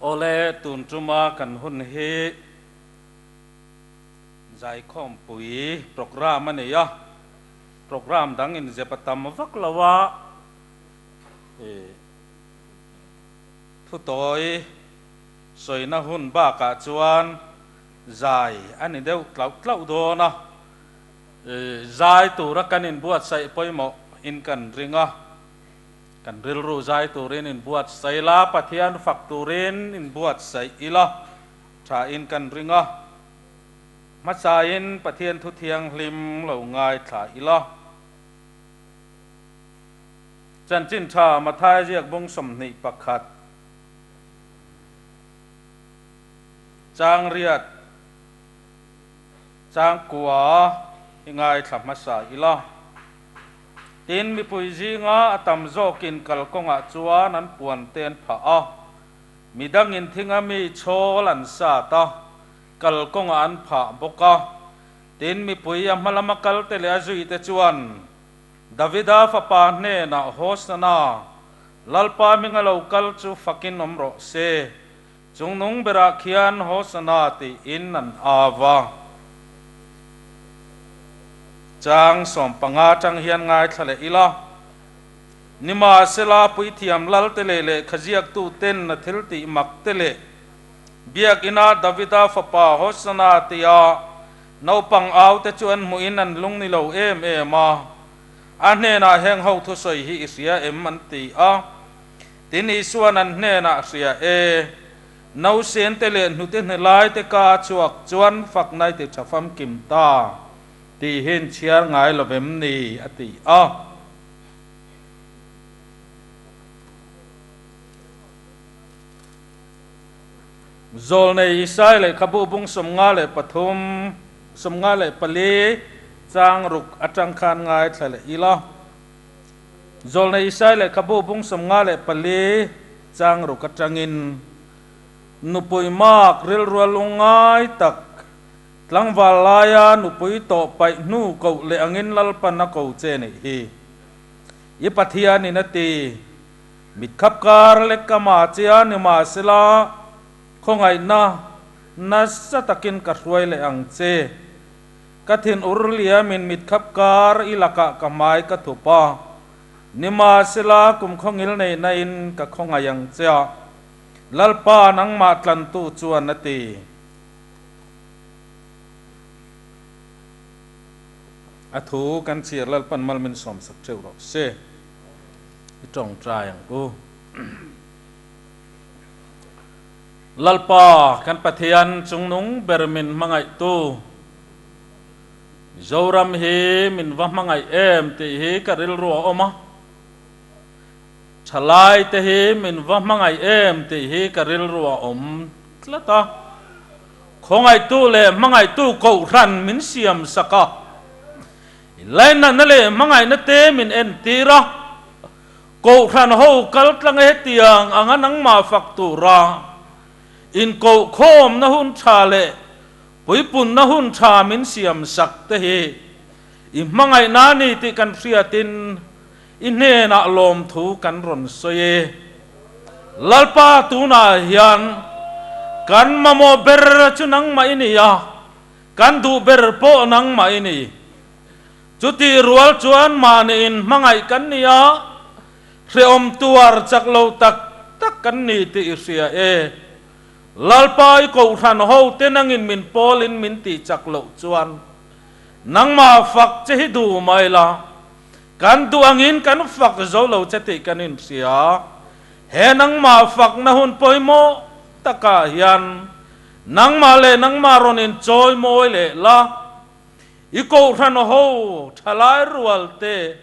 Awle, tun tuma kan hun hi zaikhawmpui programme a nei a, programme dang inzep a tam vak lo a, thutawi sawina hun bakah chuan zai a ni deuh tlauh tlauh dawn a, zai tura kan inbuatsaih pawimawh in kan ring a. Kan rilru zai turin inbuatsaih la, Pathian fak turin inbuatsaih ila tha in kan ring a. Hmasain Pathian thu thianghlim lo ngaithla ila. Chanchin tha Mathai ziak bung 21 chang riat chang kua i ngaithla hmasa ila. Tin, mipui zinga a tam zawkin kalkawngah chuan an puan te an phah a, midangin thinga mi chhawl an sat a, kalkawngah an phah bawk a. Tin, mipui a hma lama kalte leh a zuite chuan Davida fapa hnenah, Hosana, Lalpa hminga lo kal chu fakin awm rawh se, Chungnung berah khian Hosana tiin an au a. Chang 15 atang hian ngaithla leh ila. Nimahsela, puithiam lalte leh lehkha ziaktuten a thil tih mak te leh Biakina Davida fapa Hosana tia naupang aute chu an hmuhin an lung ni lo em em a. A hnenah heng ho thusawi hi i hria em an ti a. Tin, Isua'n an hnenah hria e, Nausen te leh hnute hne lai te ka chhuak chuan fakna i ti tha famkim ta tih hi in chhiar ngai lo vem ni? a ti a. Zawlnei Isai lehkhabu bung 53, 54 chang ruk atang khan ngaithla leh ila. Zawlnei Isai lehkhabu bung 54 chang ruk atangin nupui mak rilrua lungngai tak tlangval laia nupui tawh paih hnu koh leh angin Lalpan a ko che neih hi. I Pathianin a ti, Mitkhap kar lek ka mah che a, nimahsela khawngaihna nasa takin ka hruai leh ang che. Ka thin ur liamin mitkhap kar i lakah ka hmai ka thup a, nimahsela kum khawngil nei nain ka khawngaih ang che a, Lalpa nangmah tlantu chuan a ti. A thu kan chhiar Lalpan mal min sawmsak theuh rawh se. I tawngtai ang u. Lalpa kan Pathian chungnung ber min hmangaihtu, Zoram hi min va hmangaih em tih hi ka rilru a awm a, thalai te hi min va hmangaih em tih hi ka rilru a awm tlat a, khawngaihtu leh hmangaihtu kohhran min siam sak a, inlainatna leh hmangaihna te min entir a. Kohhran ho kal tlang hetiang anga nangmah fak tura inkohkhawmna hun tha leh puipunna hun tha min siam sak te hi i hmangaihna a ni tih kan hriatin i hnenah lawmthu kan rawn sawi e. Lalpa tunah hian kan mamawh ber chu nangmah i ni a, kan duh ber pawh nangmah i ni. Chutih rual chuan mahniin hmangaih kan ni a, hrehawm tuar chak lo tak tak kan ni tih i hria e. Lalpa i kohhran ho te nangin min pawlin min tih chak loh chuan nangmah fak che hi duh mai la, kan duh angin kan fak zo lo che tih kan inhria. He nangmah fakna hun pawimawh takah hian nangmah leh nangmah rawn inchawi mawi leh la. I kohhran ho thalai rual te,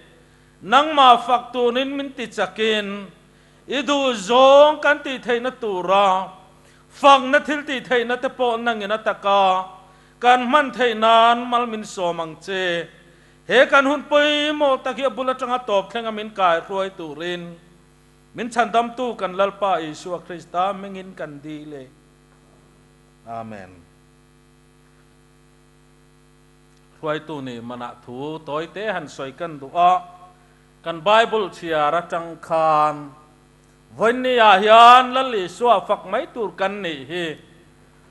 nangmah fak tunin min ti chakin, i duh zawng kan tih theihna tura fakna thil tih theihna te pawh nangin a taka kan hman theih nan mal min sawm ang che. He kan hun pawimawh tak hi a bul atanga tawp thlenga min kai hruai turin min chhandamtu kan Lalpa Isua Krista hmingin kan dil e. Amen. Hruaitu nih manah thu tawite han sawi kan duh a, kan Bible chhiar atang khan Vawinia hian Lal Isua fak mai tur kan nih hi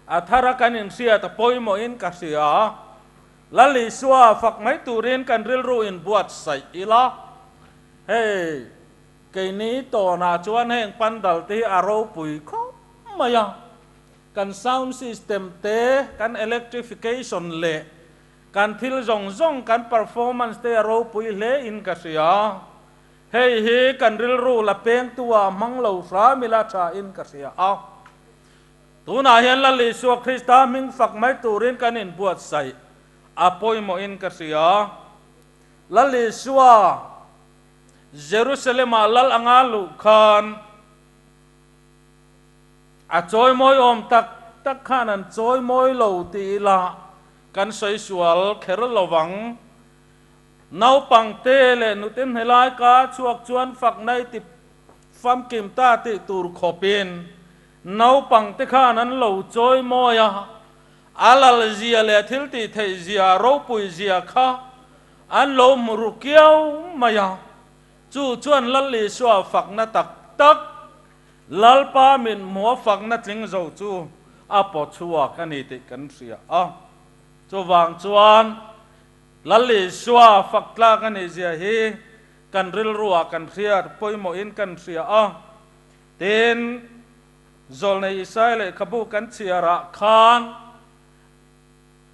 a thara kan inhriat a pawimawhin ka hria. Lal Isua fak mai turin kan rilru inbuatsaih ila, hei keini tawnah chuan heng pandal te hi a ropui khawp mai a, kan sound system te, kan electrification leh kan thil zawng zawng kan performance te a ropui hle in ka hria. Hei hi kan rilru la pengtu ah hmang lo hram ila tha in ka hria a. Tunah hian Lal Isua Krista hming fak mai turin kan inbuatsaih a pawimawhin ka hria. Lal Isua Jerusalem-ah Lal anga luh khan a chawimawi awm tak tak khan an chawimawi lo ti ila kan sawi sual kher lo vang. Naupangte leh nute hnelai ka chhuak chuan fakna i ti famkim ta tih tur khawpin Naupangte khan an lo chawi mawi a, a lal zia leh thil tih theih zia ropui zia kha an lo hmu ru kiau mai a. Chu chuan Lal Isua fakna tak tak, Lalpa min hmua fakna tling zo chu a paw chhuak a ni tih kan hria a. Chuvang chuan Lal Isua fak tlak a nih zia hi kan rilruah kan hriat pawimawhin kan hria a. Tin, Zawlnei Isaia lehkhabu kan chhiarah khan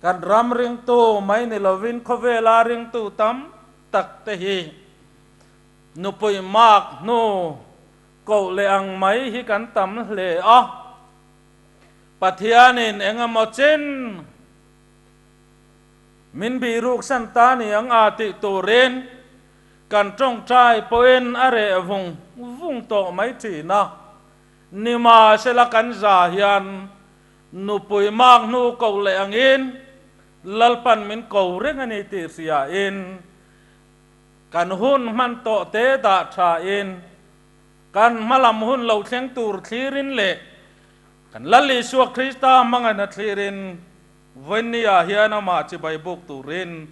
kan ram ringtu mai ni lovin khawvela ringtu tam tak te hi nupui mak hnu koh leh ang mai hi kan tam hle a. Pathianin eng emaw chin min bihruksan ta ni ang a tih turin Kan tawngtai pawhin a reh vung vung tawh mai thin a, nimahsela kan za hian nupui mak hnu ko leh angin Lalpan min ko reng a ni tih hriain kan hun hman tawh te dah thain kan hmalam hun lo thleng tur thlirin leh kan Lal Isua Krista hmangaihna thlirin Vawinia hian amah chibai buk turin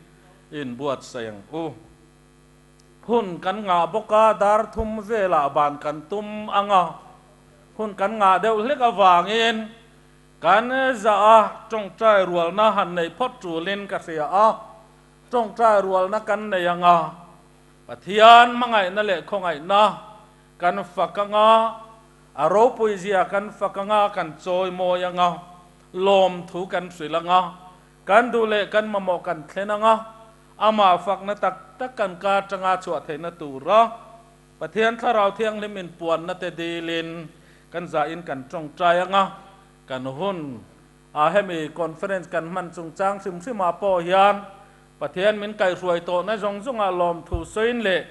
inbuatsaih ang u. Hun kan ngah bawk a, dar thum velah ban kan tum ang a, hun kan ngah deuh hlek avangin kan zah a, tawngtai rualna han neih phawt tulin ka hria a, tawngtai rualna kan nei ang a, Pathian hmangaihna leh khawngaihna kan fak ang a, a ropui zia kan fak ang a, kan chawimawi ang a, lawmthu kan hrilh ang a, Kan duh leh kan mamawh kan thlen anga, amah fakna tak tak kan ka atanga chhuah theihna tura Pathian Thlarau Thianghlim inpuanna te dilin kan zahin kan tawngtai anga, kan hun a hemi conference kan hman chungchang hrim hrimah pawh hian Pathian min kaihhruai tawhna zawng zawngah lawmthu sawiin leh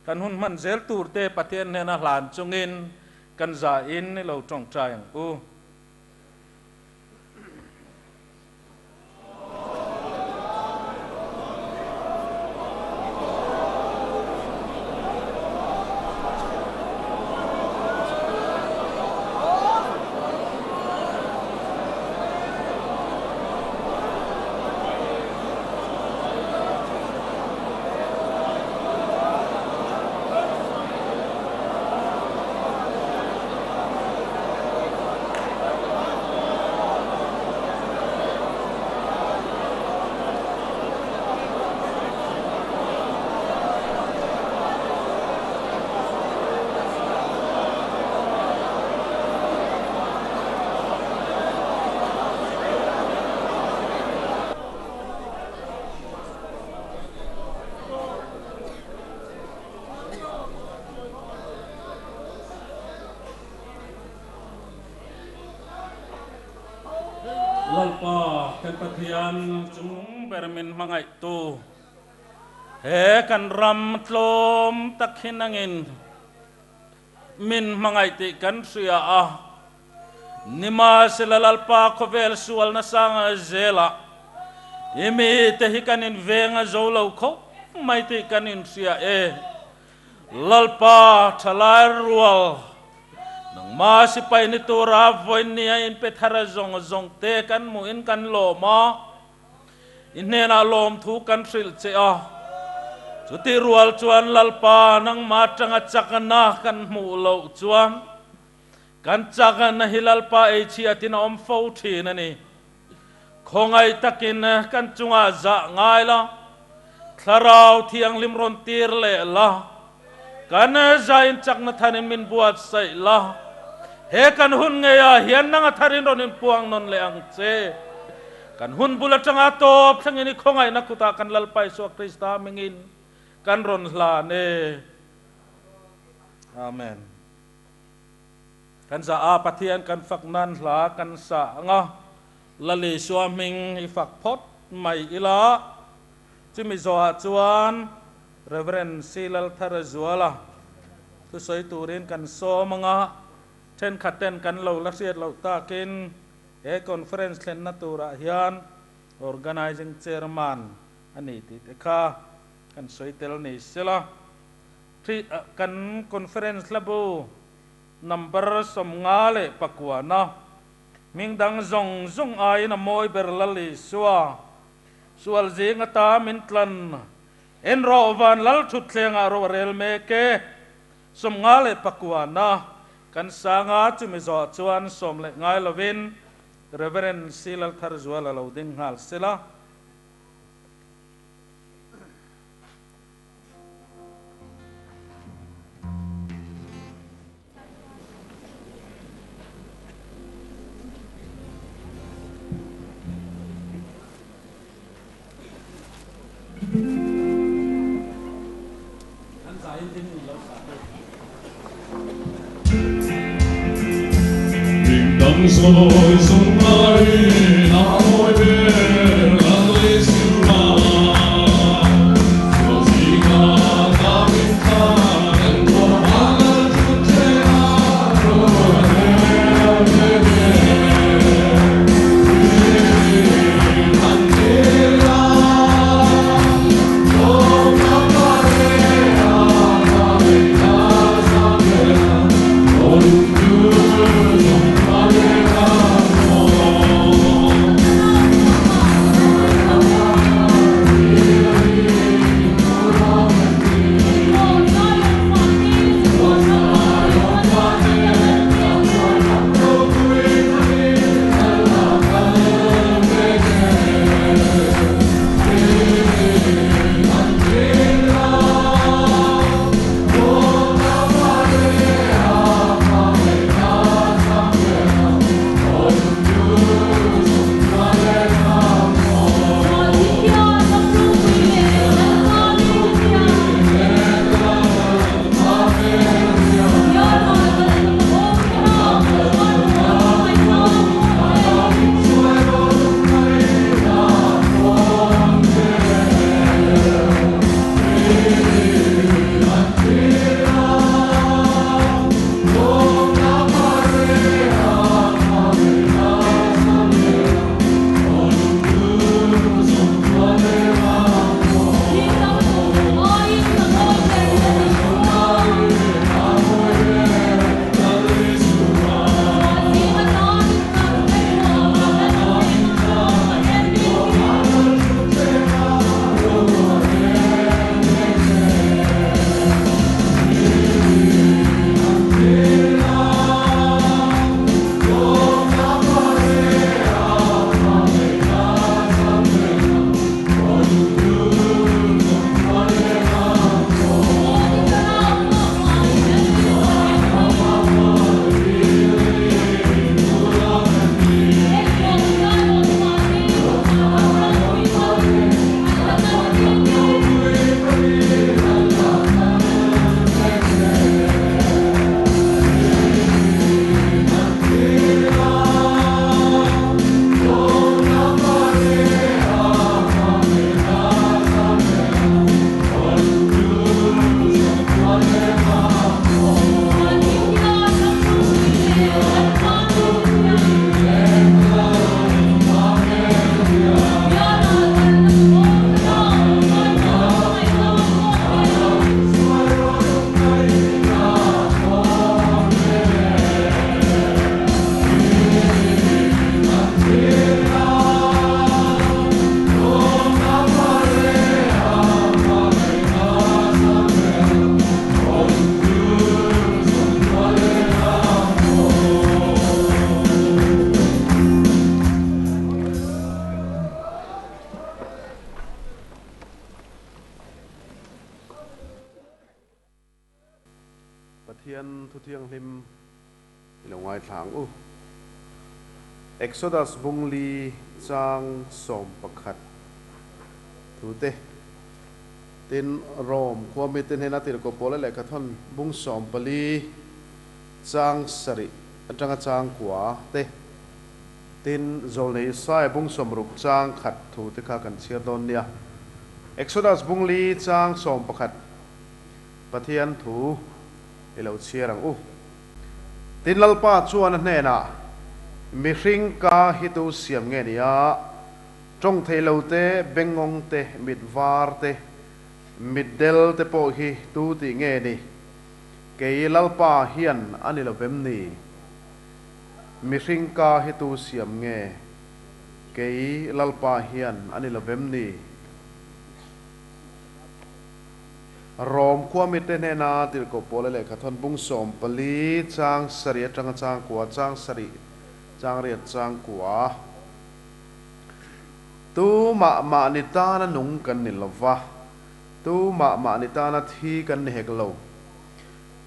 kan hun hman zel turte Pathian hnena hlan chungin kan zahin i lo tawngtai ang u. Lalpa kan Pathian chung ber min hmangaihtu he kan ram tlawm tak hi nangin min hmangaih tih kan hria a, nimahsela Lalpa khawvel sual nasanga zelah i mite hi kan inveng a zo lo khawp mai tih kan inhria e. Lalpa thalai rual, nangmah sipai ni tura vawinia inpe thar a zawng zawng te kan hmuhin kan lawm a, i hnenah lawmthu kan hrilh che a. Chutih rual chuan Lalpa nangmah atanga chakna kan hmuh loh chuan. Kan chakna hi Lalpa ei chhiatin a awm fo thin a ni. Khawngaih takin kan chungah zah ngai la, Thlarau Thianghlim rawn tir leh la, kan zain chakna thanin min buatsaih la, he kan hun ngeiah hian nanga tharin rawn inpuang nawn leh ang che. Kan hun bul atanga tawp thlengin i khawngaihna kutah kan Lalpa Isua Krista hmingin kan rawn hlan e. Amen. Kan za a Pathian kan fak nan hla kan sa ang a, Lal Isua hming i fak phawt mai ila. Chumi zawhah chuan Rev. C. Laltharazuala thusawi turin kan sawm ang a, thenkhat ten kan lo la hriat loh takin he conference thlenna turah hian Organizing Chairman a ni tih te kha kan sawi tel ni sela. Kan conference hlabu number 59-na hming dang zawng zawng aiin a mawi ber Lal Isua sual zing ata min tlan en rawh van Lal thutthlengah ro a rel mek e. 59-na kan sanga chumi zawh chuan sawm leh ngai lovin Reverend C. Laltharzuala lo ding nghal sela. Dang sawi zawng aiin a mawi ber Lal Isua. Sual zinga ka min thlan en rawh a Lal thutthlengah ro a rel mek e. Hrin an ila lawm a pare a hmangaihna zangela aw lungdul zawng pare a maw. Pathian thu thianghlim i lo ngaithla ang u. Exodus bung li chang 11 thu te, tin Rome khuamite hnena tirhkoh Paula lehkhathawn bung 14 chang 7 atanga chang kua te, tin Zawlnei Isaia bung 60 chang khat thu te kha kan chhiar dawn nia. Exodus bung li chang 11 Pathian thu i lo chhiar ang u. Tin Lalpa chuan a hnenah, Mihring ka hi tu siam nge ni a? Tawng thei lo te, bengngawng te, mit var te, mitdel te pawh hi tu tih nge ni? Kei Lalpa hian a ni lo vem ni? Mihring ka hi tu siam nge? Kei Lalpa hian a ni lo vem ni? Rom khuamite hnena tirhkoh Paula lehkhathawn bung 14 chang 7 atanga chang kua chang 7 chang riat chang kua Tumah mahni tana nung kan ni lo va, tumah mahni tana thi kan ni hek lo.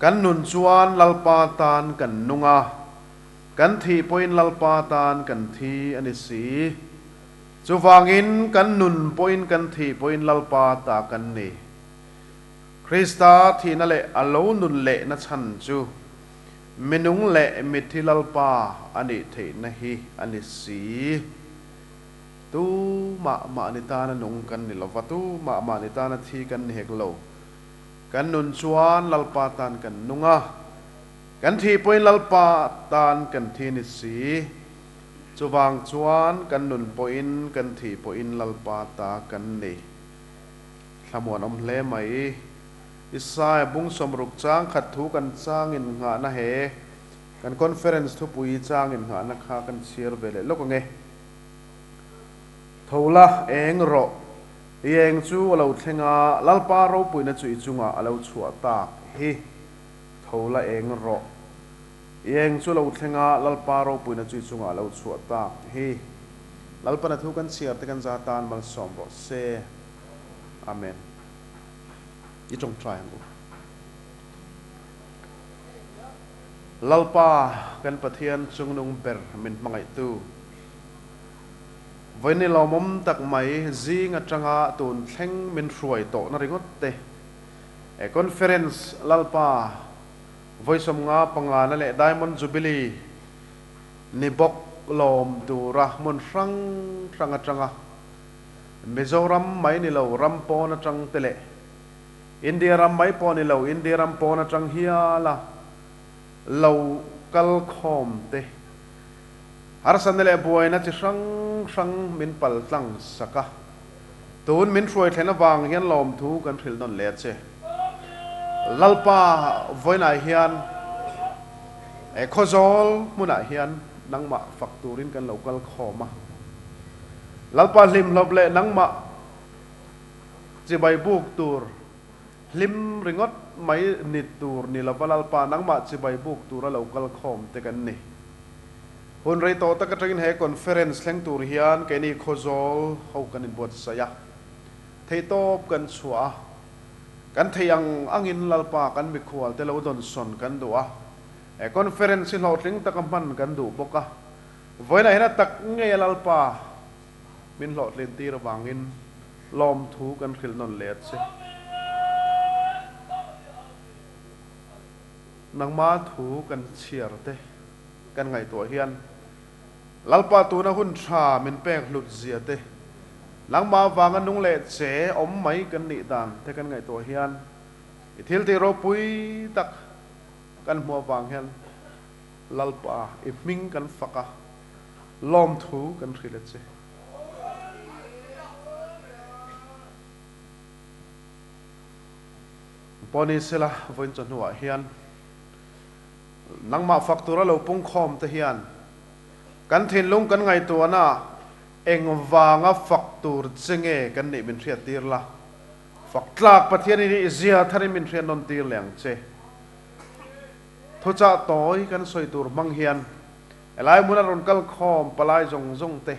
Kan nun chuan Lalpa tan kan nung a, kan thih pawhin Lalpa tan kan thi a ni si. Chuvangin kan nun pawhin kan thih pawhin Lalpa ta kan ni. Krista thihna leh a lo nun lehna chhan chu minung leh mitthi Lalpa a nih theihna hi a ni si. Tu mah mahni tana nung kan ni lova, tu mah mahni tana thi kan ni hek lo. Kan nun chuan Lalpa tan kan nung a, kan thih pawhin Lalpa tan kan thi ni si. Chuvang chuan kan nun pawhin kan thih pawhin Lalpa ta kan ni. Thlamuan awm hle mai. Isaia bung 60 chang khat thu kan changin nghahna he kan conference thupui changin nghahna kha kan chhiar ve leh lawk ange. Tho la, eng rawh. I eng chu a lo thleng a, Lalpa ropuina chu i chungah a lo chhuah tak hi. Tho la, eng rawh. I eng chu lo thleng a, Lalpa ropuina chu i chungah lo chhuah tak hi. Lalpana thu kan chhiar te kan za tan malsawm rawh se. Amen. I tawngtai ang u. Lalpa kan Pathian chungnung ber min hmangaihtu. Vawiin lawmawm tak mai zing atanga tun thleng min hruai tawhna ringawt te. E conference Lalpa Vawi 55 na leh Diamond Jubilee ni bawk lawm tura hmun hrang hrang atanga Mizoram mai ni lo ram pawn atang te leh India ram mai pawh ni lo India ram pawn atang hiala lo kal khawm te harsatna leh buaina chi hrang hrang min pal tlang sak a, tun min hruai thlen avang hian lawmthu kan hrilh nawn leh a che. Lalpa vawiinah hian he Khawzawl hmunah hian nangmah fak turin kan lo kal khawm a. Lalpa hlimhlawp leh nangmah chibai buk tur hlim ringawt mai ni tur ni lova Lalpa nangmah chibai buk tura lo kal khawm te kan ni. Hun rei tawh tak atangin he conference thleng tur hian keini Khawzawl ho kan inbuatsaih a. Theihtawp kan chhuah a, kan theih ang angin Lalpa kan mikhual te lo dawnsawn kan duh a, he conference hi hlawhtling taka hman kan duh bawk a, vawiinah hian a tak ngei a Lalpa min hlawhtlin tir avangin lawmthu kan hrilh nawn leh a che. Nangma thu kan chhiar te kan ngaihtuah hian Lalpa tuna hun tha min pek hlut zia te, nangmah avanga nung leh che awm mai kan nih dan te kan ngaihtuah hian i thil tih ropui tak kan hmuh avang hian Lalpa i hming kan fak a, lawmthu kan hrilh a che. Pawh ni sela vawiin chawhnuah hian Nangmah fak tura lo pungkhawm te hian kan thinlung kan ngaihtuahna engvanga fak tur che nge kan nih min hriat tir la, fak tlak Pathian i nih zia tharin min hriat nawn tir leh ang che. Thuchah tawi kan sawi tur hmang hian helai hmuna rawn kal khawm palai zawng zawng te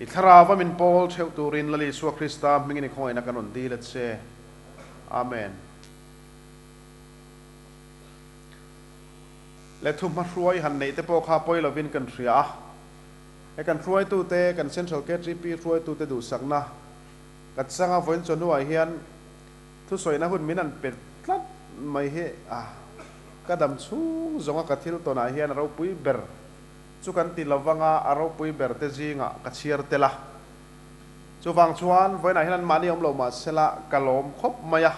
i thlarauva min pawl theuh turin Lal Isua Krista hmingin i khawngaihna kan rawn dil a che. Amen. Leh thuhmahruai han neih te pawh kha pawi lovin kan hria a. He kan hruaitute, kan Central KTP hruaitute duhsakna ka changa vawiin chawhnuah hian thusawina hun min han pe tlat mai hi a, ka dam chhung zawnga ka thil tawnah hian a ropui ber chu kan ti lovanga a ropui ber te zingah ka chhiar tel a. Chuvang chuan vawiinah hian anmahni awm lo mahsela ka lawm khawp mai a.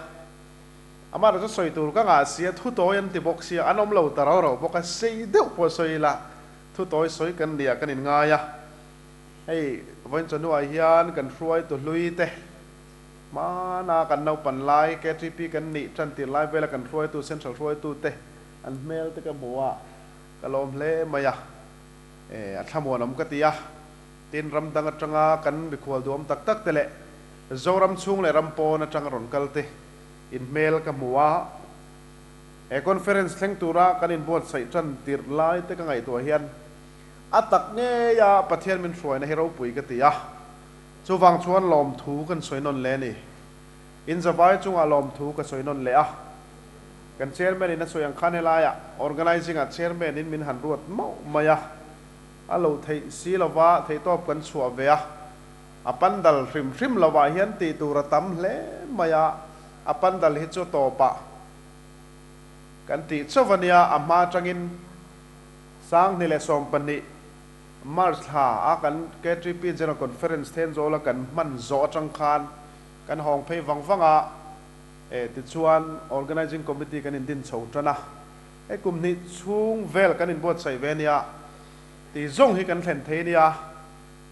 Amah erawh chu sawi tur ka ngah sia, thu tawi an ti bawk sia, an awm lo ta rau rau bawk a, sei deuh pawh sawi ila thu tawi sawi kan nia kan inngai a. Hei vawiin chawhnuah hian kan hruaitu hlui te hmana kan naupan lai KTP kan nih tan tir lai vela kan hruaitu Central hruaitu te an hmel te ka hmu a, ka lawm hle mai a, a thlamuanawm ka ti a. Tin, ram dang atanga kan mikhual duam tak tak te leh Zoram chhung leh ram pawn atanga rawn kal te in hmel ka hmu a. He conference thleng tura kan inbuatsaih tan tirh lai te ka ngaihtuah hian a tak ngeia Pathian min hruaina hi ropui ka ti a. Chuvang chuan lawmthu kan sawi nawn leh a ni. In zavai chungah lawmthu ka sawi nawn leh a. Kan chairman in a sawi ang khan helaiah organising ah chairman in min han ruat mauh mai a. A lo theih si lova theihtawp kan chhuah ve a, a pandal hrim hrim lovah hian tih tur a tam hle mai a, a pandal hi chu tawpah kan tih chauh a nia, a hma atangin 2012 March thla a kan KTP General Conference Thenzawl a kan hman zawh atang khan kan hawng phei vang vang a, e tichuan Organising Committee kan indin chho tan a. Hei kum hnih chhung vel kan inbuatsaih ve nia tih zawng hi kan thlen thei nia.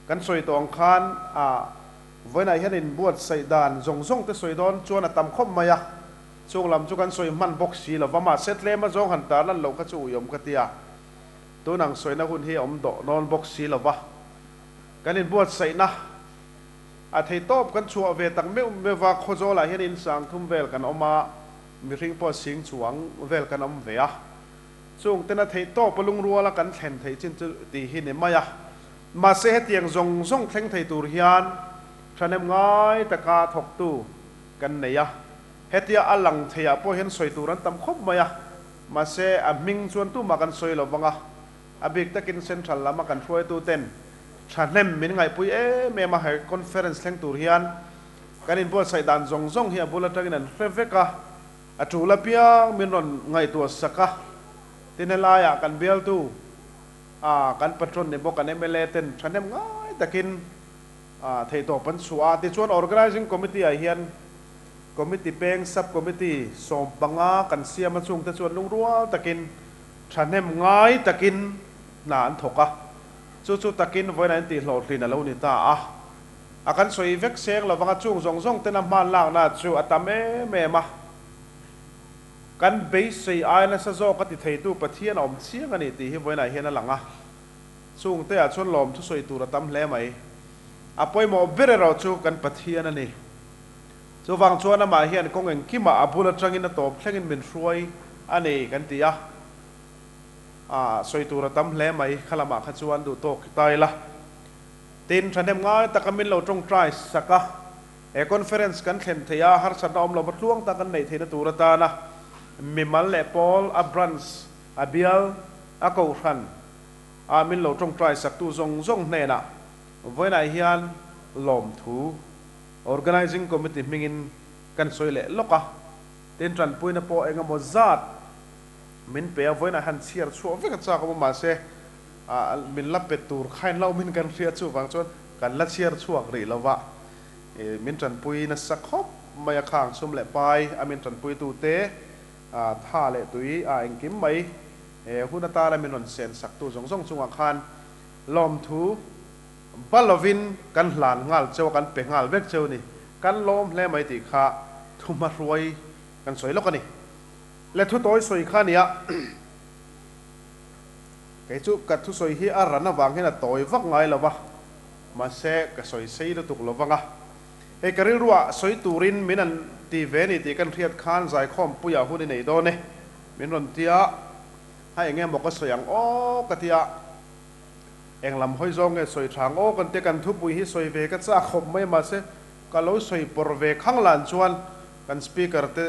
Kan sawi tawh ang khan a vawiinah hian inbuatsaih dan zawng zawng te sawi dawn chuan a tam khawp mai a, chung lam chu kan sawi hman bawk si lo va, mahse tlem a zawng han tar lan loh kha chu uiawm ka ti a, tun ang sawina hun hi a awm dawh dawn bawk si lo va. Kan inbuatsaihna a thei tawp kan chhuah ve tak meuh meuh va, Khawzawlah hian in sang thum vel kan awm a, Mihring pawh sing chuang vel kan awm ve a, chung tena theih tawp a lungrual a kan thlen theih chin chu tih hi ni mai a. Mahse hetiang zawng zawng thleng thei tur hian thahnem ngai taka thawktu kan nei a, hetia a lang theiah pawh hian sawi tur an tam khawp mai a, mahse a hming chuan tumah kan sawi lo vang a, a bik takin Central lama kan hruaitu ten thahnem min ngaihpui em em a, he conference thleng tur hian Kan inbuatsaih dan zawng zawng hi a bul atangin an hre vek a, a tul apiang min rawn ngaihtuah sak a. Tin helaiah kan bialtu a kan patron ni bawk kan mla ten thahnem ngai takin theihtawp an chhuah a. Tichuan Organising Committee ah hian Committee peng Sub Committee 15 kan siam a chungte chuan lungrual takin thahnem ngai takin hna an thawk a. Chu chu takin vawiin an tihhlawhtlin a lo ni ta a. A kan sawi vek seng lovang a chung zawng zawng tena hman lakna chu a tam em em a. Kan beisei ai nasa zawk a ti theitu Pathian a awm chiang a ni tih hi vawiinah hian a lang a. Chungte ah chuan lawm thusawi tur a tam hle mai. A pawimawh ber erawh chu kan Pathian a ni. Chuvang chuan amah hian kawng engkimah a bul atangin a tawp thlengin min hruai a ni kan ti a. A sawi tur a tam hle mai kha lamah kha chuan duhtawk ta ila. Tin, thahnem ngai taka min lo tawngtai sak a, he conference kan thlen theih a, harsatna awm lova tluang tak an neih theihna tur atana mimal leh pawl, a branch, a bial, a kohhran a min lo tawngtai saktu zawng zawng hnenah vawiinah hian lawmthu Organising Committee hmingin kan sawi leh lawk a, tin tanpuina pawh engemaw zat min pe a, vawiinah hian chhiar chhuah vek a chak awm a, mahse Min la pe tur khain lo min kan hria chuvang chuan kan la chhiar chhuak rih lo va, min tanpui nasa khawp mai a khang sum leh pai a min tanpuitute tha leh tui a engkim mai hun atana min rawn sen saktu zawng zawng chungah khan lawmthu ba lovin kan hlan nghal cheu a, kan pe nghal vek cheu a ni. Kan lawm hle mai tih kha thuhmahruai kan sawi lawk a ni. Le thu tawi sawi kha a nia. Kei chu ka thusawi hi a ran avang hian a tawi vak ngai lo va, mahse ka sawi sei lutuk lo vang a. Hei ka rilruah sawi turin min an ti ve ni tih kan hriat khan zaikhawmpuiah hun i nei dawn e, min rawn ti a, ha eng emaw ka sawi ang aw ka ti a, eng lam hawi zawng nge sawi tha ang aw kan ti a, kan thupui hi sawi ve ka chak khawp mai mahse ka lo sawi pawr ve khang lan chuan kan speaker te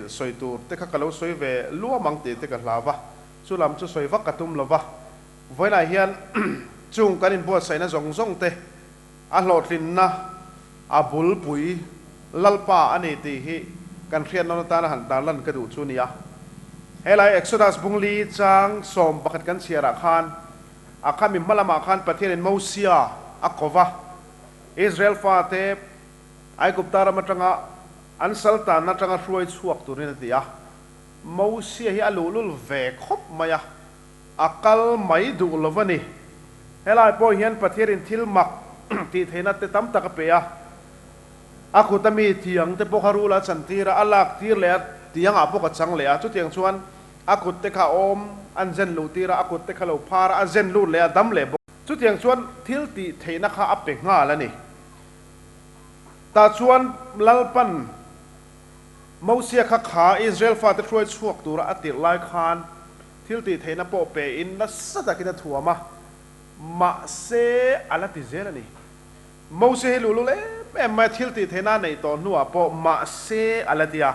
sawi tur te kha ka lo sawi ve luam ang tih te ka hlau va. Chu lam chu sawi vak ka tum lo va, vawiinah hian chung kan inbuatsaihna zawng zawng te a hlawhtlinna a bulpui Lalpa a ni tih hi kan hriat nawn atana han tarlan ka duh chu nia. Helai Exodus bungli chang 11 kan chhiarah khan a khami hma lamah khan Pathianin Mosia a ko va, Israel fate Aigupta ram atanga an saltanna atanga hruai chhuak turin a ti a. Mosia hi a luhlul ve khawp mai a, a kal mai duh lo a ni. Helai pawh hian Pathianin thil mak tih theihna te tam tak a pe a, a kut a mi tiang te pawh kha rul a chantir a, a lak tir leh a, tiang ah pawh ka chang leh a, chutiang chuan a kut te kha awm an zen luh tir a, a kut te kha lo phar a, a zen lut leh a, dam leh bawk. Chutiang chuan thil tih theihna kha a pe nghal a ni. Tah chuan Lalpan Mosia kha kha Israel fate hruai chhuak tura a tirh lai khan thil tih theihna pawh pe in nasa takin a thuam a, mahse a la ti zel a ni. Mosia hi luhlul em em mai a, thil tih theihna a neih tawh hnuah pawh mahse a la ti a.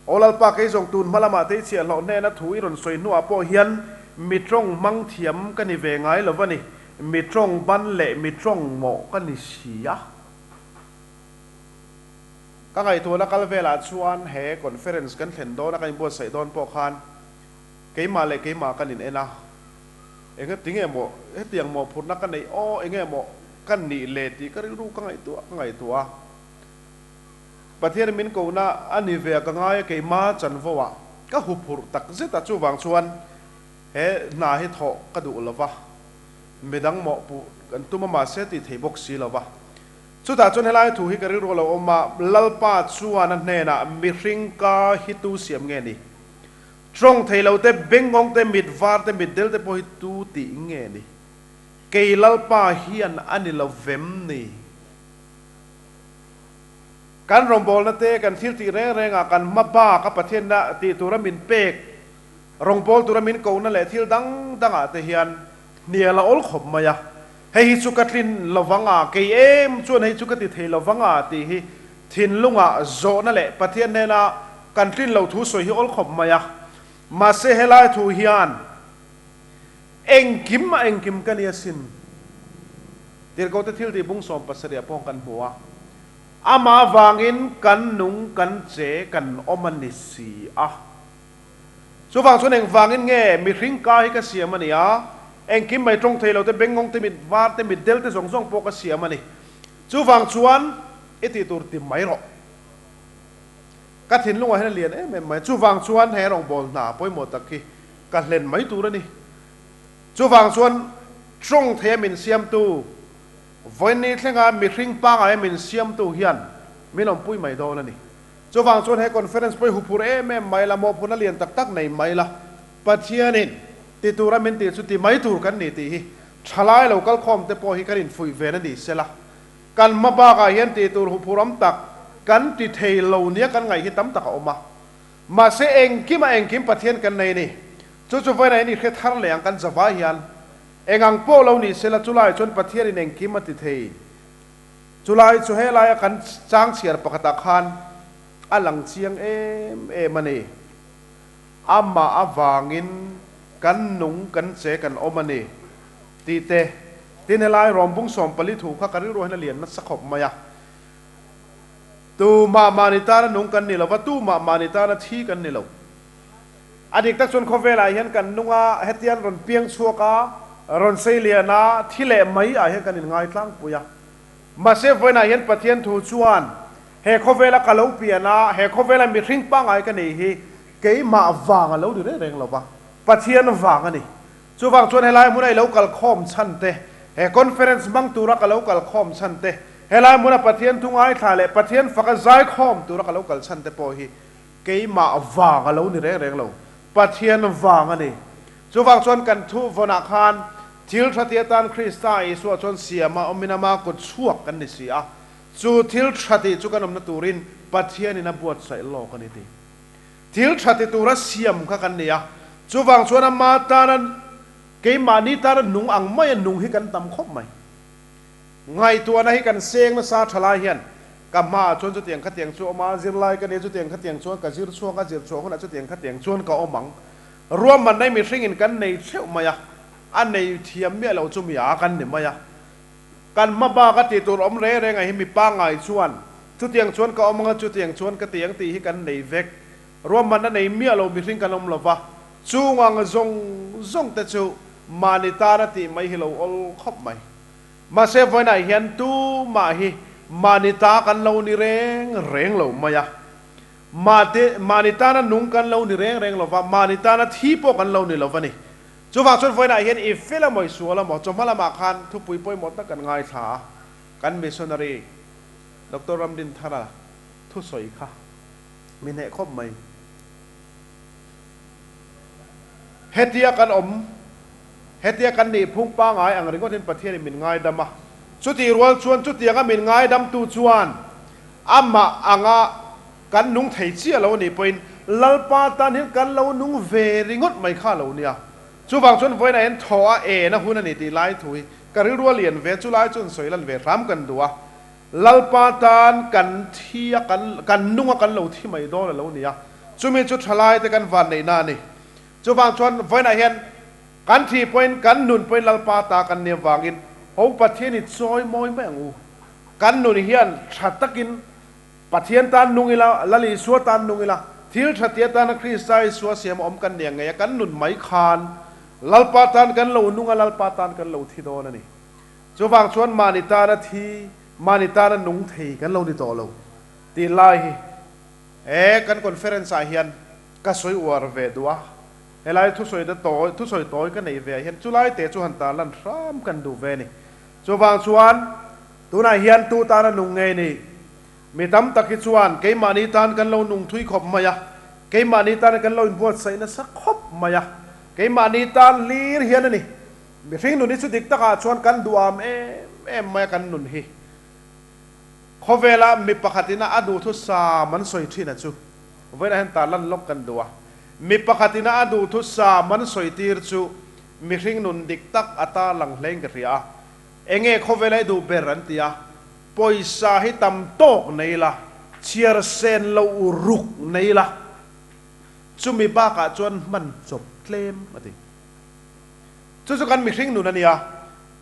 Aw Lalpa kei zawng tun hma lamah te i chhiahhlawh hnena thu i rawn sawi hnuah pawh hian mi tawng hmang thiam ka ni ve ngai lo va ni, mi tawng ban leh mi tawng mawh ka ni si a. Ka ngaihtuahna kal velah chuan he conference kan thlen dawna kan inbuatsaih dawn pawh khan keimah leh keimah kan in en a, enge tinge maw hetiang mawhphurhna ka neih aw enge maw ka nih le tih ka rilru ka ngaihtuah ka ngaihtuah a. Pathian min kohna a ni ve a ka ngai a keimah chanvo ah ka huphurh tak zet a chuvang chuan he hna hi thawh ka duh lova midang mawhpuh kan tum a mahse tih thei bawk si lova. Chutah chuan helai thu hi ka rilru a lo awm a, Lalpa chuan a hnenah, Mihring ka hi tu siam nge ni? Tawng thei lo te, bengngawng te, mit var te, mit del te pawh hi tu tih nge ni? Kei Lalpa hian a ni lo vem ni? Kan rawngbawlna te, kan thil tih reng rengah kan hma bak a Pathianna tih tura min pek, rawngbâwl tura min kohna leh thil dang dangah te hian hnial a awl khawp mai a. Hei hi chu ka tlin lo vang a, kei em chuan hei chu ka ti thei lo vang a tih hi thinlungah zawhna leh Pathian hnena kan tlin lo thu sawi hi awl khawp mai a. Mahse helai thu hian engkim a engkim ka ni asin. Tirhkohte thil tih bung 17 pawh kan hmu a, amah avangin kan nung kan che kan awm a ni si a. Chuvang chuan engvangin nge mihring ka hi ka siam a ni a, engkim mai tawng thei lo te, bengngawng te, mit var te, mit del te zawng zawng pawh ka siam a ni. Chuvang chuan i tih tur ti mai rawh. Ka thinlungah hian a lian em em mai. Chuvang chuan he rawngbâwl hna pawimawh tak hi ka hlen mai tur a ni. Chuvang chuan tawng theia min siamtu, vawiinni thlenga mihring pangaia min siamtu hian min awmpui mai dawn a ni. Chuvang chuan he conference pawh hi huphur em em mai la, mawhphurhna lian tak tak nei mai la, Pathianin ti tura min tih chu ti mai tur kan ni tih hi thalai lo kalkhawm te pawh hi kan infuih ve na ni sela, kan hma bakah hian tih tur huphur awm tak kan ti thei lo nia kan ngaih hi tam tak a awm a. Mahse engkim a engkim Pathian kan nei ni. Chu chu vawiinah hian i hre thar leh ang kan zavai hian engang pawh lo ni sela chulaiah chuan Pathianin engkim a ti thei. Chulai chu helaia kan chang chhiar pakhatah khan a lang chiang em em a ni. Amah avangin kan nung kan che kan awm a ni tih te, tin helai rawmbung 14 thu kha ka rilru hian a lian nasa khawp mai a. Tumah mahni tana nung kan ni lo va, tumah mahni tana thi kan ni lo. A dik tak chuan khawvelah hian kan nung a, hetian rawn piang chhuak a, rawn sei lian a, thi leh mai ah hian kan inngai tlangpui a. Mahse vawiinah hian Pathian thu chuan he khawvela ka lo pian a, he khawvela mihring pangngai ka nei hi keimah vang a lo ni reng reng lo va, Pathian vang a ni. Chuvang chuan helai hmuna i lo kal khawm chhan te, he conference hmang tura ka lo kal khawm chhan te, helai hmuna Pathian thu ngaithla leh Pathian faka zai khawm tura ka lo kal chhan te pawh hi keimah vang a lo ni reng reng lo, Pathian vang a ni. Chuvang chuan kan thu vawnah khan thil tha ti atan Krista Isua chuan siama awmin ama kut chhuak kan ni si a, chu thil tha tih chu kan awmna turin Pathianin a buatsaih lawk a ni ti. Thil tha ti tura siam kha kan ni a, chuvang chuan ama tana keimahni tana nung ang maia nung hi kan tam khawp mai. Ngaihtuahna hi kan seng nasa tha lai hian ka hmaah chuan chutiang khatiang chu awm a, zirlai ka nia chutiang khatiang chuan ka zir chhuak a, zir chhuah hunah chutiang khatiang chuan ka awm ang. Ruahmanna hi mihringin kan nei theuh mai a, a nei thiam miah lo chu mi a kan ni mai a. Kan hma bak a tih tur awm reng reng ah hi mi pangngai chuan chutiang chuan ka awm anga chutiang chuan ka ti ang tih hi kan nei vek. Ruahmanna nei miah lo mihring kan awm lova, chung ang zawng zawng te chu mahni tan a tih mai hi lo awl khawp mai. Mahse vawiinah hian tumah hi mahni ta kan lo ni reng reng lo mai a. Mahte mahni tana nung kan lo ni reng reng lova, mahni tana thi pawh kan lo ni lo va ni. Chuvang chuan vawiinah hian i fel a maw i sual a maw, chawhma lamah khan thupui pawimawh tak kan ngaithla a, kan missionary Doctor Ramdinthara thusawi kha mi hneh khawp mai. Hetia kan awm, hetia kan nih phung pangai ang ringawtin Pathianin min ngaidam a, chutih rual chuan chutianga min ngaidamtu chuan Amah anga kan nung thei chiah lo anih pawhin Lalpa tan hian kan lo nung ve ringawt mai kha lo nia. Chuvang chuan vawiinah hian thaw a en a hun a ni tih lai thu hi ka rilru a lian ve, chu lai chuan sawi lan ve hram kan duh a. Lalpa tan kan thi a, kan kan nung a kan lo thi mai dawn a lo nia. Chumi chu thalaite kan vanneihna a ni. Chuvang chuan vawiinah hian kan thi pawhin kan nun pawhin Lalpa ta kan nia vangin ho Pathian i chawi mawi mai ang u. Kan nun hian tha takin Pathian tan nung ila, Lal Isua tan nung ila, thil tha tia tana Krista Isua siam awm kan nia ngei a, kan nun mai khan Lalpa tan kan lo nung a, Lalpa tan kan lo thi dawn a ni. Chuvang chuan mahni tana thi, mahni tana nung thei kan lo ni tawh lo tih lai hi he kan conference ah hian ka sawi uar ve duh a, helai thusawi te tawi, thusawi tawi ka neih ve ah hian chulai te chu han tarlan hram kan duh ve a ni. Chuvang chuan, tunah hian tu tana nung nge ni? Mi tam tak hi chuan keimahni tan kan lo nung thui khawp mai a, keimahni tan kan lo inbuatsaih nasa khawp mai a, keimahni tan hlir hian a ni. Mihring nun hi chu dik takah chuan kan duham em em mai a kan nun hi. Khawvela mi pakhatin a duhthusam an sawi thin a chu vawiinah hian tarlan lawk kan duh a. Mi pakhatin a duhthusam an sawi tir chu Mihring nun dik tak a tarlang hlein ka hria a, enge khawvela i duh ber an ti a, pawisa hi tam tawk nei la, chhiar sen lo ruk nei la, chumi bakah chuan hman chawp tlem a ti. Chu chu kan mihring nun a nia,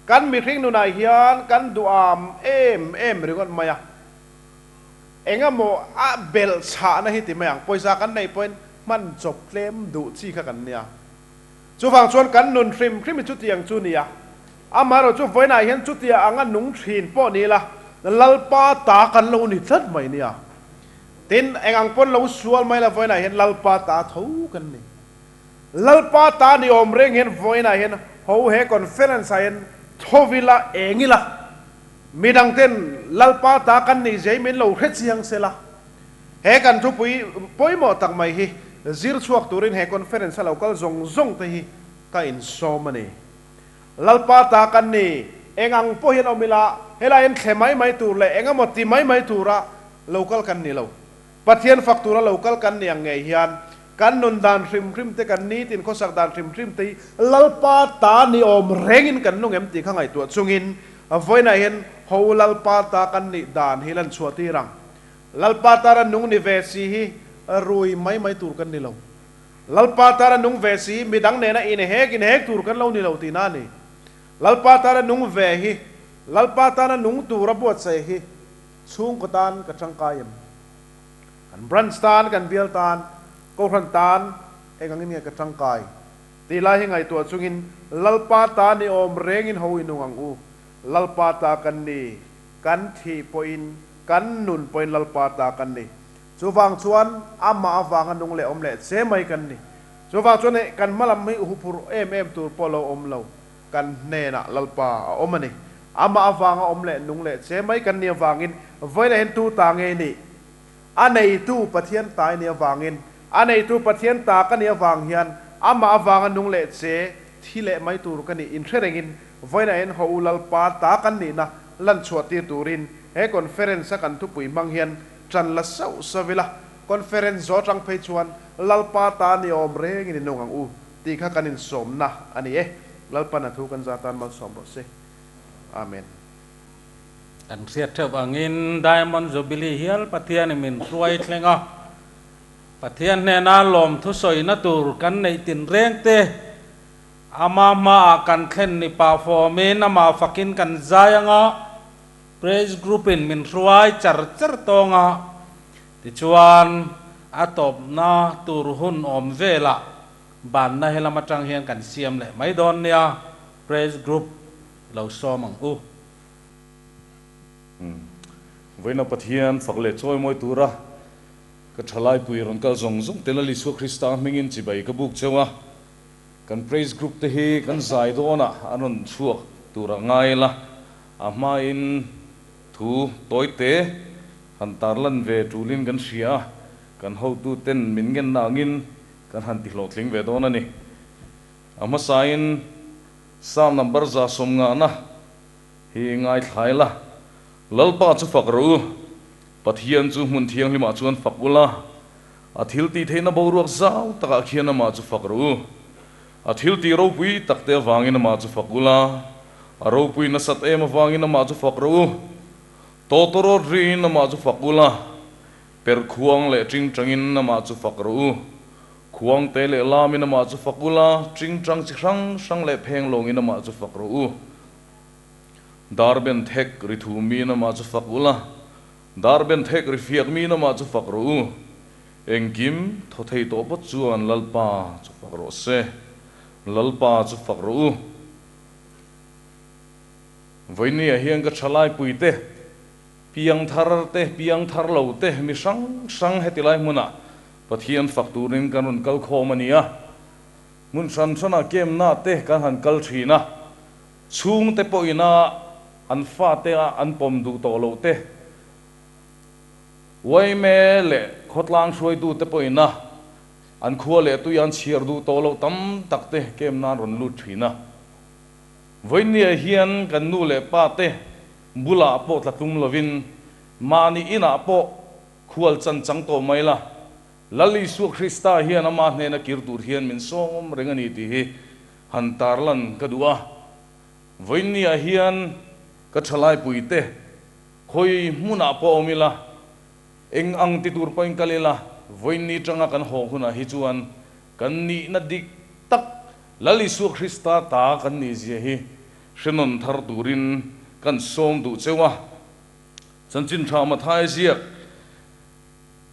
kan mihring nunah hian kan duham em em ringawt mai a, engemaw a belh chhahna hi ti mai ang, pawisa kan neih pawhin hman chawp tlem duh chi kha kan nia. Chuvang chuan kan nun hrim hrim hi chutiang chu nia. Amaherawh chu vawiinah hian chutia anga nung thin pawh ni ila, Lalpa ta kan lo ni tlat mai nia. Tin, eng ang pawn lo sual mai la vawiinah hian Lalpa ta tho kan ni. Lalpa ta ni awm reng hian vawiinah hian ho he conference ah hian tho ila eng ila, midang ten Lalpa ta kan nih zia hi min lo hre chiang se la. He kan thupui pawimawh tak mai hi zir chhuak turin he conference a lo kal zawng zawng te hi ka insawm a ni. Lalpa ta kan ni, eng ang pawh hian awm ila, helai hian thle mai mai tur leh eng emaw ti mai mai tura lo kal kan ni lo. Pathian fak tura lo kal kan ni ang ngei hian kan nun dan hrim hrim te, kan nitin khawsak dan hrim hrim te hi Lalpa ta ni awm rengin kan nung em tih kha ngaihtuah chungin vawiinah hian ho Lalpa ta kan nih dan hi lan chhuah tir ang. Lalpa tana nung ni ve si hi rui mai mai tur kan ni lo. Lalpa tana nung ve si hi midang nena inhek inhek tur kan lo ni lo tihna a ni. Lalpa tana nung ve hi Lalpa tana nung tura buatsaih hi chhungkaw tan ka tangkai em? Kan branch tan, kan bial tan, kohhran tan eng angin nge ka tangkai? Tih lai hi ngaihtuah chungin Lalpa ta ni awm rengin ho i nung ang u. Lalpa ta kan ni. Kan thih pawhin kan nun pawhin Lalpa ta kan ni. Chuvang chuan amah avanga nung leh awm leh che mai kan ni. Chuvang chuan hei kan hma lam hi huphurh em em tur pawh lo awm lo, kan hnenah Lalpa a awm a ni. Amah avanga awm leh nung leh che mai kan ni avangin vawilah hian tu ta nge nih? A neitu Pathian ta i nih avangin, a neitu Pathian ta ka nih avang hian amah avanga nung leh che thi leh mai tur ka nih inhre rengin vawilah hian haw u Lalpa ta kan nihna lan chhuah tir turin he conference a kan thupui hmang hian tan la sauh sauh ila, conference zawh atang phei chuan Lalpa ta ni awm rengin i nung ang u tih kha kan insawmna a ni e. Lalpan a thu kan za tan malsawm rawh se. Amen. Kan hriat theuh angin Diamond Jubilee hial Pathianin min hruai thleng a. Pathian hnena lawmthu sawina tur kan neih tinreng te ama hmaah kan thlen ni pah fawmin amah fakin kan zai anga Praise Group in min hruai char char tawng a, tichuan a tawpna tur hun awm velah banna helam atang hian kan siam leh mai dawn nia, Praise Group lo sawm ang u. Vawiina Pathian fak leh chawimawi tura ka thalaipui rawn kal zawng zawng te Lal Isua Krista hmingin chibai ka buk cheu a, Kan praise group te hi kan zai dawnah an rawn chhuak tur a ngai la, a hmain thu tawi te han tarlan ve tulin kan hria a, kan hotu ten min ngenna angin kan han tihlawhtling ve dawn a ni. A hmasain Psalm number 150 hi ngaithlai la, Lalpa chu fak rawh u, Pathian chu hmun thianghlimah chuan fak ula, A thil tih theihna boruak zau takah khian amah chu fak rawh u. A thil tih ropui tak te avangin amah chu fak ula, a ropui nasat em avangin amah chu fak rawh u. Tawtawrawt riin amah chu fak ula, per khuang leh tingtangin amah chu fak rawh u. Khuang te leh lamin amah chu fak ula, tingtang chi hrang hrang leh pheng lawngin amah chu fak rawh u. Darben thek ri thumin amah chu fak ula, Darben thek ri fiak mi namah chu fak rawh u. Engkim thaw thei tawh pawt chuan Lalpa chu fak rawh se. Lalpa chu fak rawh u. Vawinia hian ka thalaipui te, piang thar te, piang thar lo te, mi hrang hrang heti lai hmunah Pathian fak turin kan rawn kal khawm a ni a. Hmun hran hranah kemna te kan han kal thin a. Chhungte pawhina an fate a an pawm duh tawh loh te, yma leh khawtlang hruaitute pawhina an khua leh tui an chhiar duh tawh loh tam tak te kem nan rawn lut thin a. Vawinia hian kan nu leh pa te bulah pawh tla tlum lovin mahni inah pawh khual chan chang tawh mai la, Lal Isua Krista hian ama hnena kir tur hian min sawm reng a ni tih hi han tarlan ka duh a. Vawiinniah hian ka thalaipui te khawi hmunah pawh awm ila, eng ang ti tur pawhin kal ila, vawiinni tanga kan haw hunah hi chuan kan nihna dik tak Lal Isua Krista ta kan nihzia hi hre nawn thar turin kan sawm duh cheu a. Chanchin tha Mathai ziak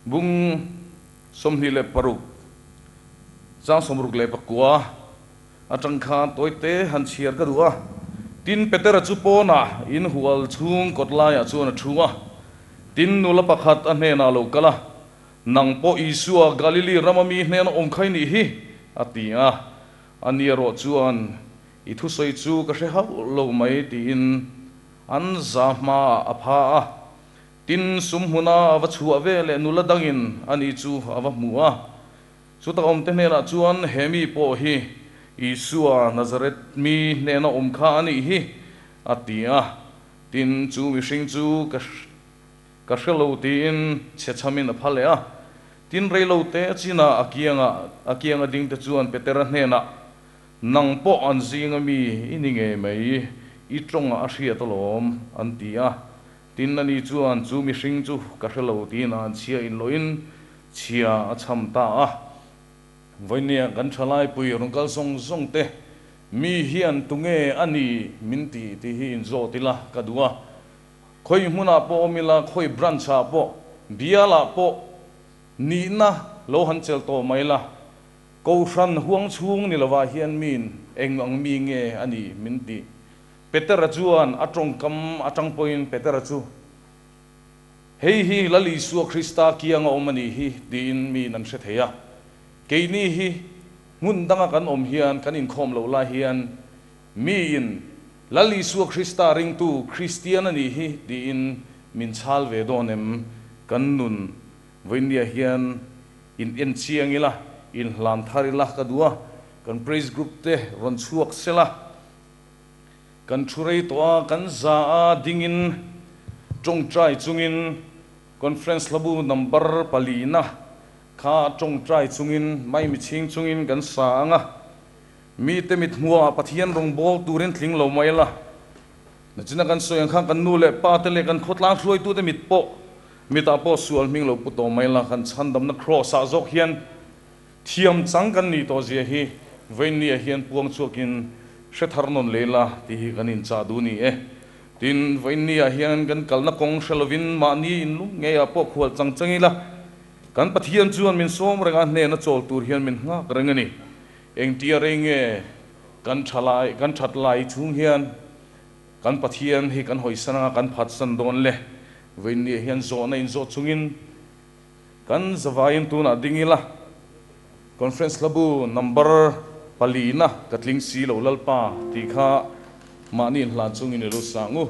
bung 26 chang 69 atang khan tawite han chhiar ka duh a. Tin, Petera chu pawnah in hual chhung kawt laiah chuan a thu a. Tin, nula pakhat a hnenah a lo kal a, Nang pawh Isua, Galili rama mi hnena awm kha i nih hi, a ti a. Ani erawh chuan, I thusawi chu ka hre hauh lo mai, tiin an za hmaah a pha a. Tin, sum hmuna a va chhuah ve leh nula dangin ani chu a va hmu a. Chuta awmte hnenah chuan, He mi pawh hi Isua Nazareth mi hnena awm kha a nih hi, a ti a. Tin, chu mihring chu ka ka hre lo tiin chhechhamin a pha leh a. Tin, reilote chinah a kiangah a kianga dingte chuan Petera hnenah, Nang pawh an zinga mi i ni ngei mai, i tawngah a hriat alawm, an ti a. Tin, ani chuan chu mihring chu ka hre lo tiin a han chhia inlawhin chhia a chham ta a. Vawinia kan thalaipui rawn kal zawng zawng te, mi hian tunge a ni min ti tih hi inzawt ila ka duh a. Khawi hmunah pawh awm ila, khawi branch ah pawh, bialah pawh nihna lo han chelh tawh mai la, Kohhran huang chhung ni lovah hian miin eng ang mi nge a ni min ti. Petera chuan a tawngkam atang pawhin Petera chu, Hei hi Lal Isua Krista kianga awm a nih hi, tiin miin an hre thei a. Keini hi hmun danga kan awm hian kan inkhawm loh lai hian miin Lal Isua Krista ringtu Kristian a nih hi, tiin min chhal ve dawn em? Kan nun vawinia hian in en chiang ila, in hlan thar ila ka duh a, kan praise group te rawn chhuak sela. Kan thu rei tawh a, kan za a dingin tawngtai chungin Conference hlabu number palina kha tawngtai chungin maimi chhing chungin kan sa ang a. Mite mithmuah Pathian rawngbâwl turin tling lo mai la. Nachina kan sawi ang khan kan nu leh pa te leh kan khawtlang hruaitute mit pawh. Mitah pawh sual hming lo pu tawh mai la, kan chhandamna Kraws ah zawk hian thiam chang kan nih tawh zia hi vawiinni ah hian puang chhuakin hre thar nawn leh ila tih hi kan inchah duh ni e. Tin, vawiinni ah hian kan kalna kawng hre lovin mahni inlum ngei ah pawh khual chang chang ila, kan Pathian chuan min sawm reng a, hnena chawl tur hian min nghak reng a ni. Engtia rei nge kan tha lai, kan that lai chhung hian kan Pathian hi kan hawisan anga kan phatsan dawn le? Vawiinni ah hian zawhna inzawh chungin kan zavaiin tunah ding ila, Conference hlabu number palina ka tling si lo Lalpa tih kha mahni inhlan chungin i lo sang u.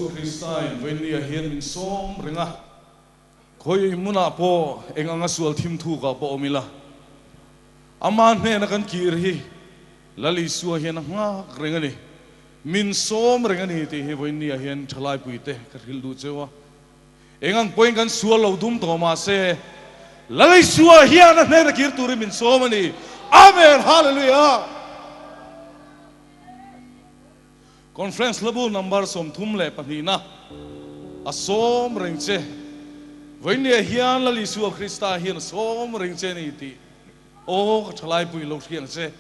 Isua Kristain Vainia hian min sawm reng a, khawi hmunah pawh eng anga sual thim thukah pawh awm ila, Ama hnena kan kir hi Lal Isua hian a nghak reng a ni. Min sawm reng a ni tih hi Vainia hian thalaipuite ka hrilh duh cheu a. Eng ang pawhin kan sual lo dum tawh mahse, Lal Isua hian a hnena kir turin min sawm a ni. Amen! Hallelujah! Conference hlabu number 32 na a sawm reng che. Vawinia hian Lal Isua Krista hian a sawm reng che a ni tih aw ka thalaipui lo hriang che.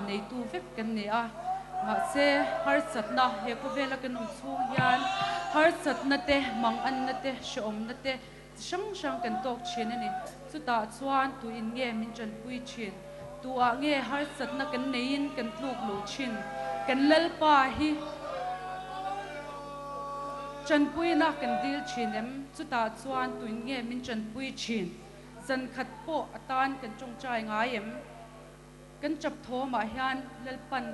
neitu vek kan ni a, mahse harsatna he khawvela kan awm chhung hian harsatna te, manganna te, hrehawmna te chi hrang hrang kan tawk thin a ni. Chutah chuan tuin nge min tanpui thin? Tuah nge harsatna kan neiin kan tluk lo thin? Kan Lalpa hi tanpuina kan dil thin em? Chutah chuan tuin nge min tanpui thin? Zan khat pawh a tan kan tawngtai ngai em? Kan chap thawmah hian Lalpan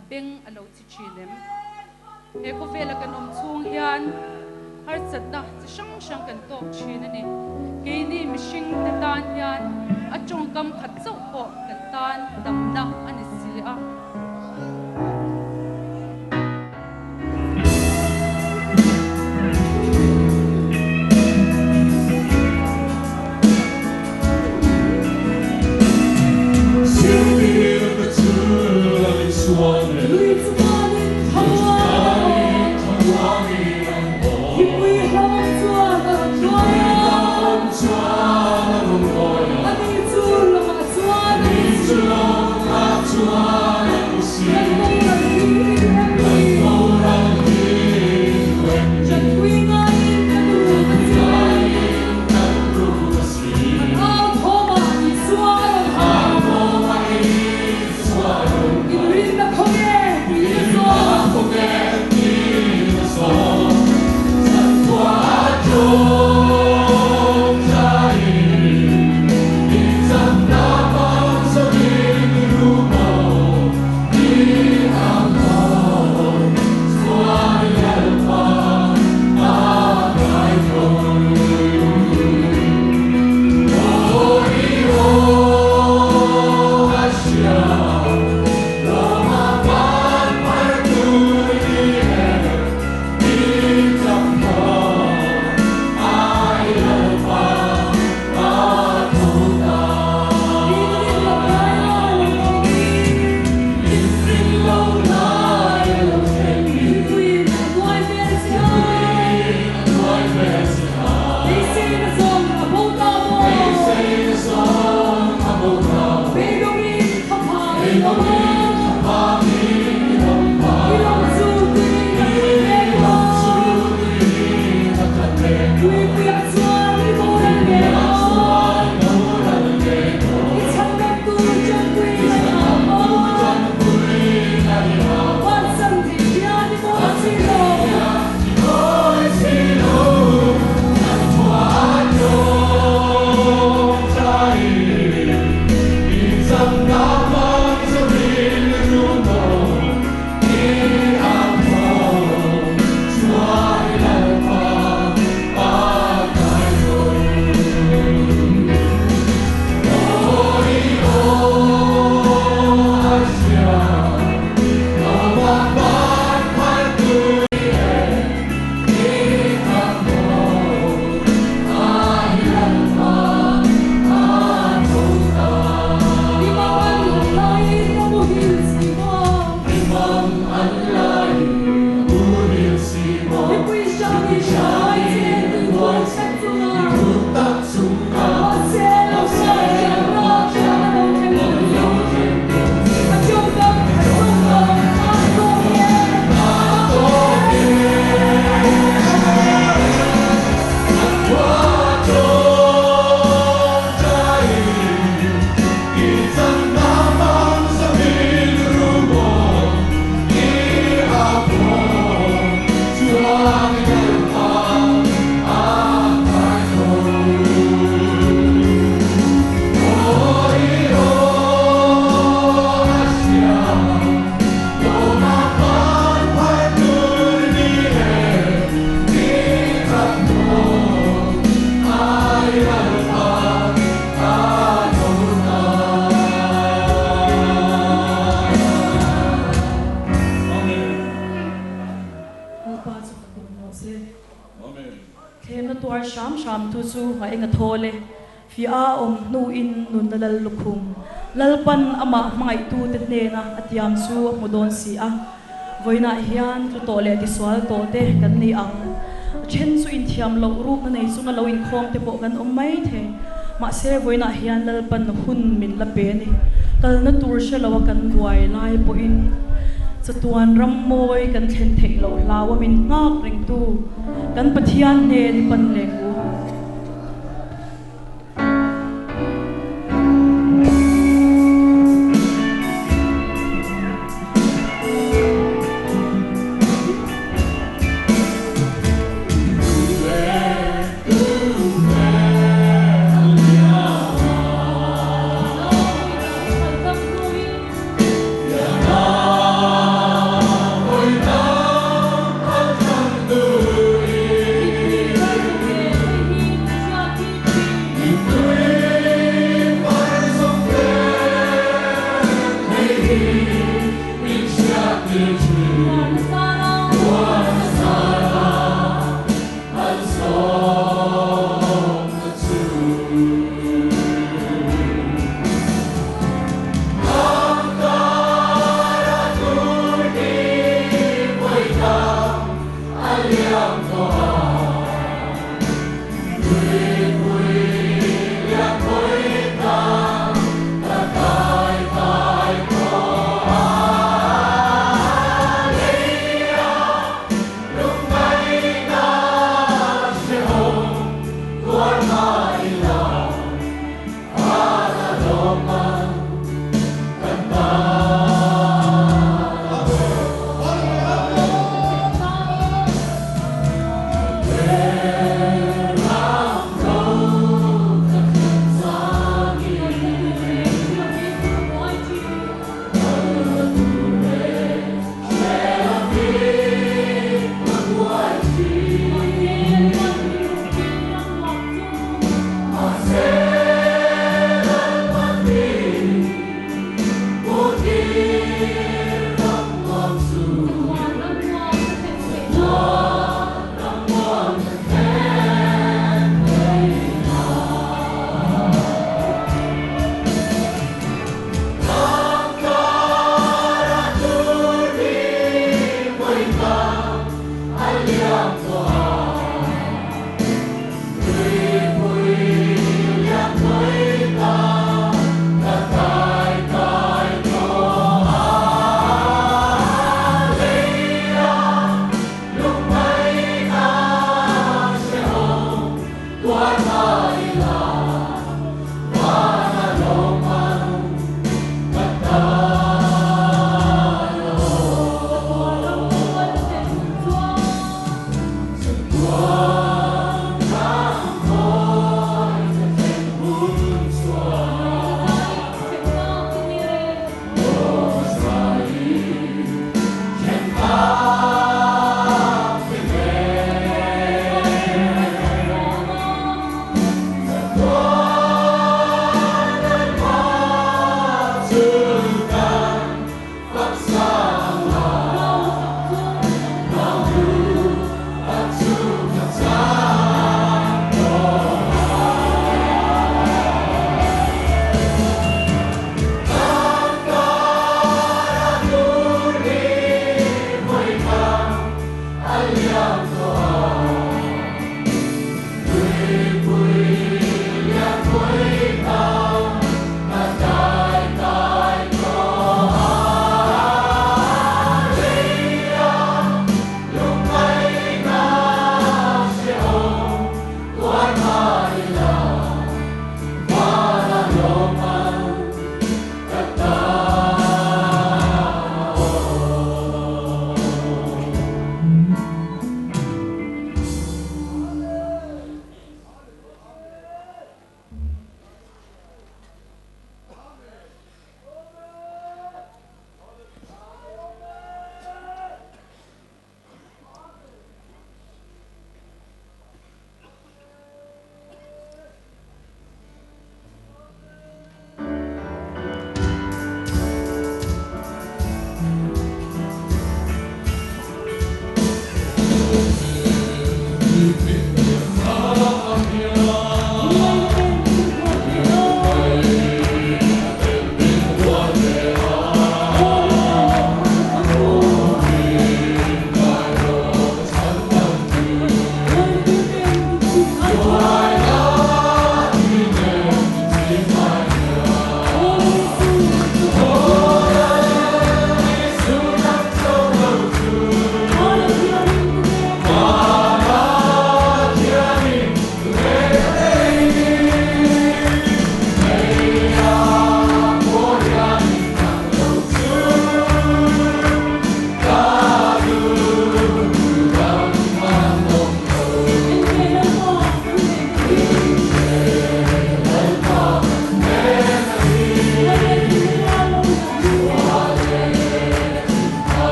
a beng a lo chi thin em? He khawvela kan awm chhung hian harsatna chi hrang hrang kan tawk thin a ni. Keini mihring te tan hian a tawngkam khat chauh pawh kan tan damna a ni si a. Lalpa chu ka kum rawh se. Thlemna tuar hram hram tu chu a eng a thawl e. Fiah a awm hnuin nunna lal lukhum Lalpan amah hmangaihtute hnena a tiam chu a hmu dawn si a. Vawiinah hian tlu tawh leh tisual tawh te kan ni ang. A then chu inthiam loh rukna nei chunga lo inkhawm te pawh kan awm mai thei. Mahse vawiinah hian Lalpan hun min la pe a ni. Kalna tur hre lo a kan buai lai pawhin chatuan ram mawi kan thlen theih loh hlau a min nghak rengtu kan Pathian hnen i pan leh u.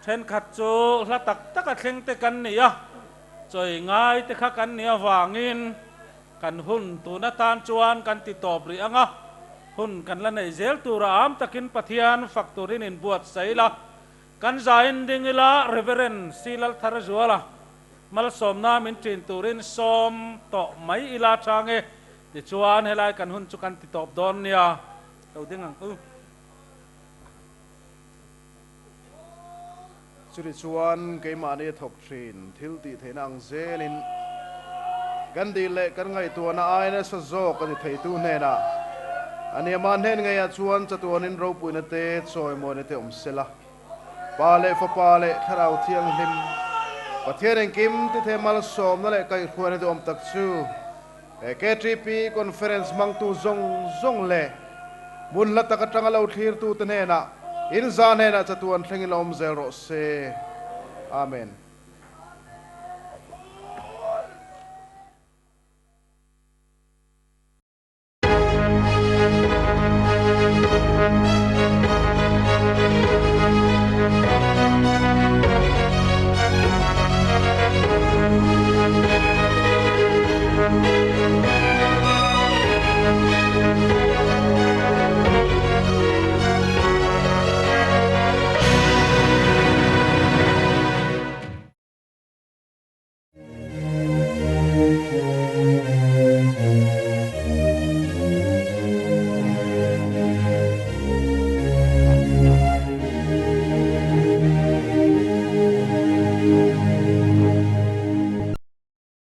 Thenkhat chu hla tak taka thleng te kan ni a, chawi ngai te kha kan nih avangin kan hun tun atan chuan kan ti tawp rih ang a, hun kan la neih zel tura am takin Pathian fak turin inbuatsaih la, kan zain ding ila Reverend C. Laltharazuala malsawmna min ṭin turin sawm tawh mai ila chang e, tichuan helai kan hun chu kan ti tawp dawn nia, lo ding ang u. Chutih chuan keimahni a thawk thin thil tih theihna ang zelin kan dil leh kan ngaihtuahna ai nasa zawk a ti theitu hnenah a nia mah hnen ngeiah chuan chatuanin ropuina te chawimawina te awm sela. Pa leh Fapa leh Thlarau Thianghlim, Pathian engkim ti thei malsawmna leh kaihhruaina duhawm tak chu he KTP Conference hmangtu zawng zawng leh hmun hla tak atanga lo thlirtute hnenah inza hnenah chatuan thlengin la awm zel rawh se. Amen.